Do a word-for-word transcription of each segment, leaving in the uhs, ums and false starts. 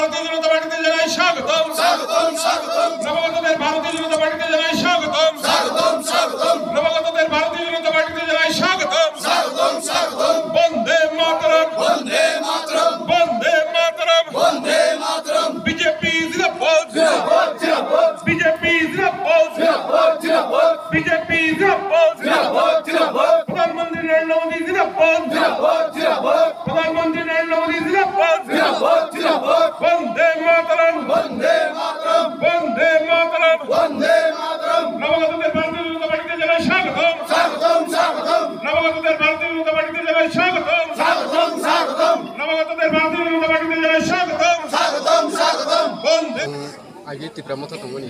ভারতীয় জনতা পার্টিতে জানাই স্বাগতম। স্বাগতম, স্বাগতম। নবাগতদের ভারতীয় জনতা পার্টিতে জানাই স্বাগতম। স্বাগতম, স্বাগতম। নবাগতদের ভারতীয় জনতা পার্টিতে জানাই স্বাগতম। স্বাগতম, স্বাগতম। বন্দে মাতরম। বন্দে মাতরম। বন্দে মাতরম। বন্দে মাতরম। বিজেপি জিন্দাবাদ। জিন্দাবাদ, জিন্দাবাদ। বিজেপি জিন্দাবাদ। জিন্দাবাদ, জিন্দাবাদ। বিজেপি জিন্দাবাদ। জিন্দাবাদ, জিন্দাবাদ। প্রধানমন্ত্রী নরেন্দ্র মোদী জিন্দাবাদ। জিন্দাবাদ, জিন্দাবাদ। প্রধানমন্ত্রী নরেন্দ্র মোদী জিন্দাবাদ। জিন্দাবাদ, জিন্দাবাদ। বন্দে মাতরম। বন্দে মাতরম। বন্দে মাতরম। বন্দে মাতরম। নবাগতদের ভারতীয় জনতা পার্টিতে জানাই স্বাগতম। স্বাগতম, স্বাগতম। নবাগতদের ভারতীয় জনতা পার্টিতে জানাই স্বাগতম। স্বাগতম, স্বাগতম। নবাগতদের ভারতীয় জনতা পার্টিতে জানাই স্বাগতম। স্বাগতম, স্বাগতম। বন্দে। Ang agi Tipra Motha tongmani.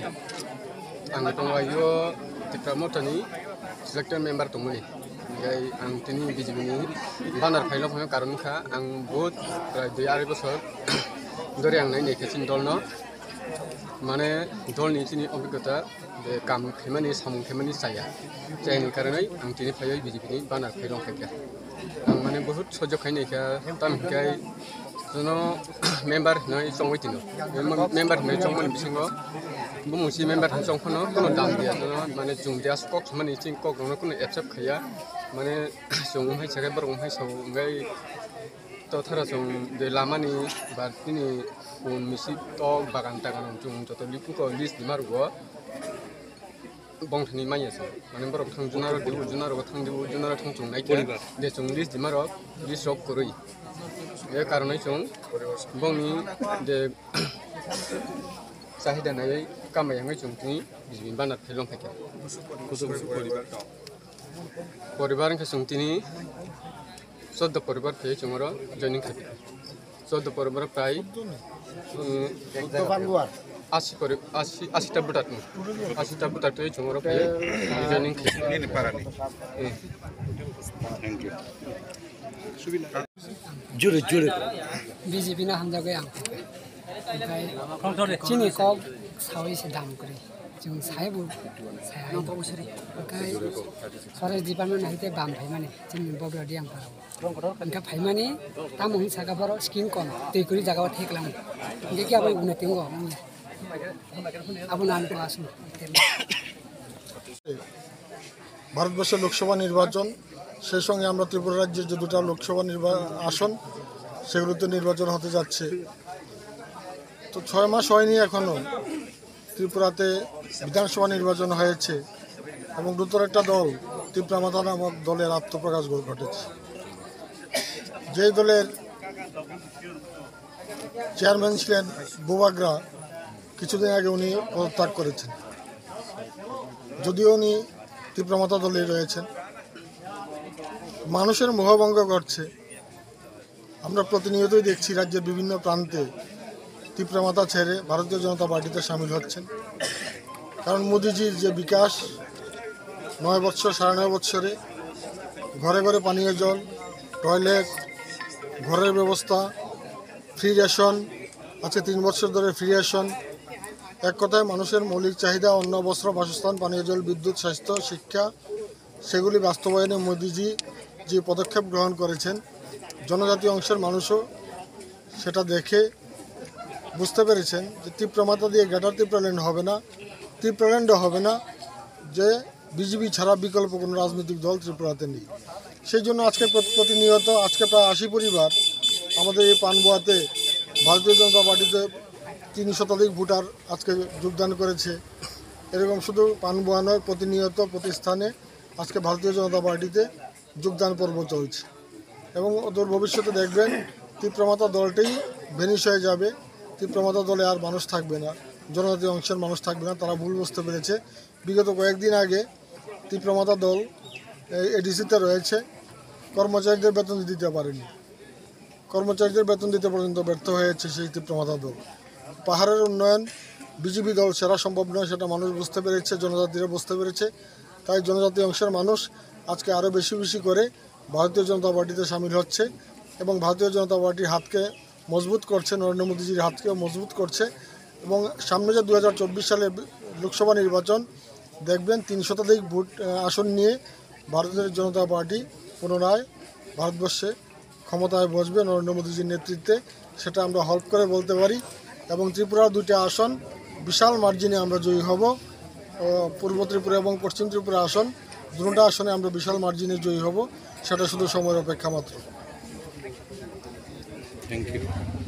Ang tongo aio Tipra Motha ni selected member tongmani. Hinkhe ang tini B J P ni banner phailok phano karon wngkha, ang vote prai dui arai bosor dori ang nai nai khe chini dol no. Mane dol ni chini obhiggota de kam khaimani, samung khaimani chaya. Chayani karonwi ang tini phaiwi B J P ni banner phailok khaikha. Ang mane bohut sojok khai naikha, tam hinkhe jono member hinwi chongwi tino. Mem-, member hinwi chongmani bisingo bumung si member hinwi chong phano kono dam diya, jono mane chwng diya, kok samani chini kok rokno kono accept khaiya. Mane chwng wngkhai sakhai borok wngkhai sao wngkhai to thara chwng de lamani ba tini kun misi tok bagan tagan chwng joto lipuko list dima rwo. Bongthani manya se. Mane borok thang junaro diu, junaro thang diu, junaro thang chwng nai khe. Poribar. De chwng list dimarok, list rok kwrwi. E karonwi chwng bongni de chahida naiwi kamai wngwi chwng tini B J P ni banner phailong phaikha. Kusu kusu poribar. Poribar wngkha chwng tini choddo poribar khe chwng oro joining khaikha. Choddo poribar prai, eh, asi pori-, asi, asi ta voter tong. Asi ta voter twi chwng oro phai joining khaikha. Nini parani. Eh. Thank you. Jure, jure. B J P no hamjagwi ang. Oke. Chini kok sawi se dam kwrwi. Chwng sai bo sai hai. Oke. Forest department hai te bam phaimani. Chini bobra diang parao. Hingke phaimani tamo hwn saka borok skin kom, twi kwrwi jaga o theklam. Hingke ki abo unnoti wngo, abono ang ko aswk. ভারতবর্ষের লোকসভা নির্বাচন, সেই সঙ্গে আমরা ত্রিপুরা রাজ্যের যে দুটো লোকসভা নির্বা-, আসন, সেগুলোতে নির্বাচন হতে যাচ্ছে। তো ছয় মাস হয়নি এখনো। ত্রিপুরাতে বিধানসভা নির্বাচন হয়েছে এবং নতুন একটা দল, তিপ্রা মাথা নামক দলের আত্মপ্রকাশ ঘ-, ঘটেছে। যেই দলের চেয়ারম্যান ছিলেন বুবাগ্রা, কিছুদিন আগে উনি পদত্যাগ করেছেন। যদিও উনি তিপ্রা মাথা দলেই রয়েছেন, মানুষের মোহভঙ্গ ঘটছে। আমরা প্রতিনিয়তই দেখছি রাজ্যের বিভিন্ন প্রান্তে তিপ্রা মাথা ছেড়ে ভারতীয় জনতা পার্টিতে সামিল হচ্ছেন। কারণ মোদিজির যে বিকাশ, নয় বৎসর, সাড়ে নয় বৎসরে ঘরে ঘরে পানীয় জল, টয়লেট, ঘরের ব্যবস্থা, ফ্রি রেশন, আজকে তিন বছর ধরে ফ্রি রেশন, এক কথায় মানুষের মৌলিক চাহিদা, অন্ন, বস্ত্র, বাসস্থান, পানীয় জল, বিদ্যুৎ, স্বাস্থ্য, শিক্ষা, সেগুলি বাস্তবায়নে মোদিজি যে পদক্ষেপ গ্রহণ করেছেন, জনজাতি অংশের মানুষও সেটা দেখে বুঝতে পেরেছেন যে তিপ্রা মাথা দিয়ে গ্রেটার তিপ্রাল্যান্ড হবে না, তিপ্রাল্যান্ডও হবে না, যে বিজেপি ছাড়া বিকল্প কোনো রাজনৈতিক দল ত্রিপুরাতে নেই। সেই জন্য আজকে প্র-, প্রতিনিয়ত আজকে প্রায় আশি পরিবার আমাদের এই পানবোয়াতে ভারতীয় জনতা পার্টিতে তিন শতাধিক ভোটার আজকে যোগদান করেছে। এরকম শুধু পানবোয়া নয়, প্রতিনিয়ত প্রতিষ্ঠানে আজকে ভারতীয় জনতা পার্টিতে যোগদান পর্ব চলছে এবং অদূর ভবিষ্যতে দেখবেন তিপ্রা মাথা দলটাই ভ্যানিশ হয়ে যাবে। তিপ্রা মাথা দলে আর মানুষ থাকবে না, জনজাতি অংশের মানুষ থাকবে না। তারা ভুল বুঝতে পেরেছে। বিগত কয়েকদিন আগে তিপ্রা মাথা দল এডিসিতে রয়েছে, কর্মচারীদের বেতন দিতে পারেনি। কর্মচারীদের বেতন দিতে পর্যন্ত ব্যর্থ হয়েছে সেই তিপ্রা মাথা দল। পাহাড়ের উন্নয়ন বিজেপি দল ছাড়া সম্ভব নয়, সেটা মানুষ বুঝতে পেরেছে, জনজাতিরা বুঝতে পেরেছে। তাই জনজাতি অংশের মানুষ আজকে আরও বেশি বেশি করে ভারতীয় জনতা পার্টিতে সামিল হচ্ছে এবং ভারতীয় জনতা পার্টির হাতকে মজবুত করছে, নরেন্দ্র মোদীজির হাতকেও মজবুত করছে। এবং সামনে যে দুই হাজার চব্বিশ সালে লোকসভা নির্বাচন, দেখবেন তিন শতাধিক ভোট, আহ, আসন নিয়ে ভারতীয় জনতা পার্টি পুনরায় ভারতবর্ষে ক্ষমতায় বসবে নরেন্দ্র মোদীজির নেতৃত্বে, সেটা আমরা হলফ করে বলতে পারি। এবং ত্রিপুরা দুইটা আসন বিশাল মার্জিনে আমরা জয়ী হব। আহ, পূর্ব ত্রিপুরা এবং পশ্চিম ত্রিপুরা আসন, দুটো আসনে আমরা বিশাল মার্জিনে জয়ী হব। সেটা শুধু সময়ের অপেক্ষা মাত্র। Thank you.